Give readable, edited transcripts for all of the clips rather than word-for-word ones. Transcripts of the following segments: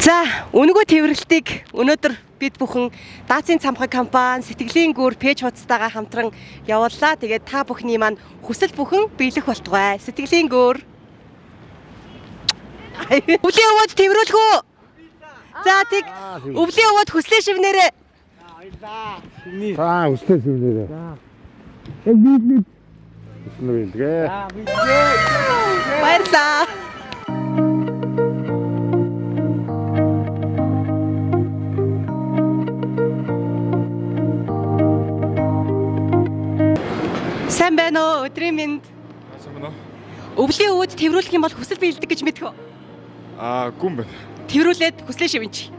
За, үнэгүй тэврэлтийг өнөөдөр бид бүхэн Даацын цамхаг компани сэтгэлийн гүр пэйж хуудастайгаа хамтран явууллаа. Тэгээд та бүхний маань хүсэл бүхэн биелэх болтугай. Сэтгэлийн гүр. Өвлийн өвөд тэврүүлэх үү? За, тэг өвлийн өвөд хүслээ шивнээрээ. За өснөө шивнээрээ. Яг би өснөө билгээ. Баярлаа. Сайн байна уу? Өдрийн мэнд. Сайн байна уу? Өвлийн өвөд тэврүүлэх юм бол хүсэл биелдэг гэж мэдэх үү? Аа, гүн байна. Тэврүүлээд хүслээ шивэнч.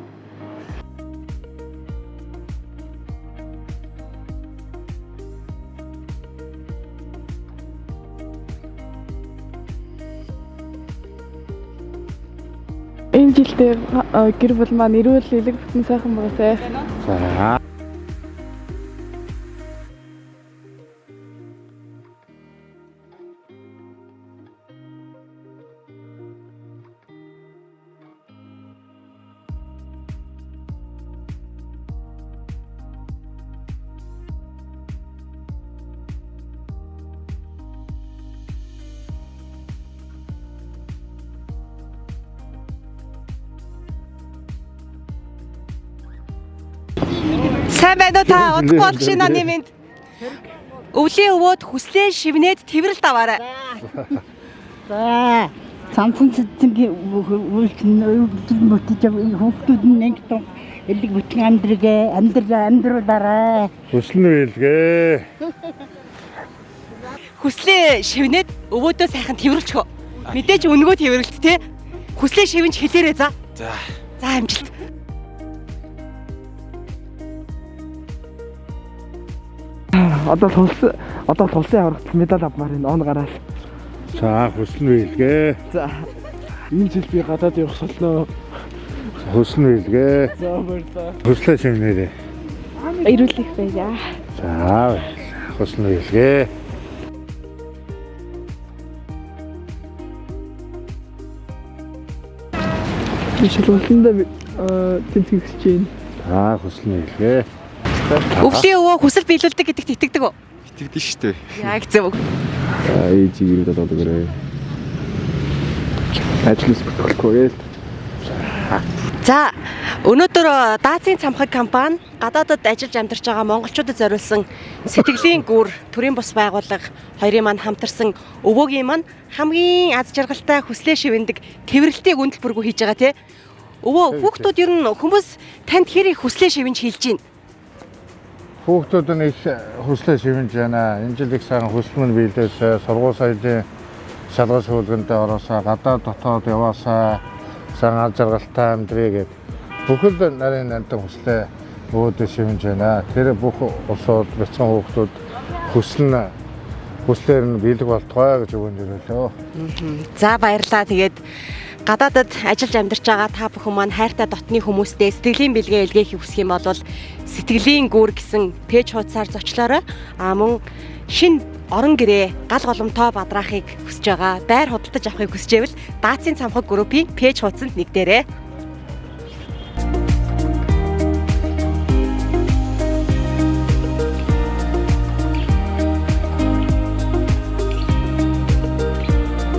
Энэ жилдээ гэр бүл маань эрүүл элэг бүтэн сайхан байгаасай. За. Сайн байна уу та? Удахгүй болох шинэ мэнд. Өвлийн өвөд хүслээ шивнээд тэврэлт аваарай. За самсан цэцэнгийн үйлчин өвдөл мөтөж хүүхдүүд нь нэг тун элэг бүтэн амьдрыгээ амьдрал амьдруулаарай. Хүсэл нь биелгээ. Хүслээ шивнээд өвөөдөө сайхан тэврэлчих. Мэдээж үнэгүй тэврэлт те. Хүслээ шивэнч хэлээрээ за. За. За амжилт. Одоо тулсан одоо тулсын аврагт медаль авмаар энэ он гараал. За хүсэл нь биелгээ. За энэ жил би гадаад явах солноо. Хүсэл нь биелгээ. За баярлалаа. Хүслээ шивнээрээ. Эрүүл их байя. За хүсэл нь биелгээ. Би шалгалтандаа тэмцэх гэж байна. За хүсэл нь биелгээ. Өвлийн өвөө хүсэл биелүүлдэг гэдэгт итгэдэг үү? Итгэдэж штэ. Яг зөв. Ээжийг ирээд болоод өгөөрэй. Ажлаас бүтэхгүй гээл. За өнөөдөр Даацын цамхаг компани гадаадад ажиллаж амьдарч байгаа монголчуудад зориулсан сэтгэлийн гүр төрийн бус байгууллага хоёрын маань хамтарсан өвөөгийн маань хамгийн аз жаргалтай хүслээ шивэндэг тэврэлтийг үндэл бүргүй хийж байгаа тий. Өвөө хүүхдүүд ер нь хүмүүс танд хэр их хүслээ шивэнч хэлж байна. Хүүхдүүд нь их хүслээ шивэнж байна. Энэ жил их сайхан хүсэл мөн биелээсэй. Сургууль соёлын шалгал шүүлгэндээ ороосаа, гадаад дотоод яваасаа сайн аз жаргалтай амьдрий гэд бүхэл нарийн нандин хүслээ өөдөө шивэнж байна. Тэр бүх улсууд бяцхан хүүхдүүд хүсэл нь хүслээр нь биелэх болтугай гэж өгөн дөрөөлөө. За баярлаа. Тэгээд гадаадад ажиллаж амьдарч байгаа та бүхэн маань хайртай дотны хүмүүстэй сэтгэлийн бэлгээ илгээхийг хүсэх юм бол сэтгэлийн гүр гэсэн пэйж хуудасаар зочлоорой. А мөн шин орон гэрээ гал голомтоо бадраахыг хүсэж байгаа. Байр худалдаж авахыг хүсэж байвал Даацын цамхаг группийн пэйж хуудсанд нэгдээрэй.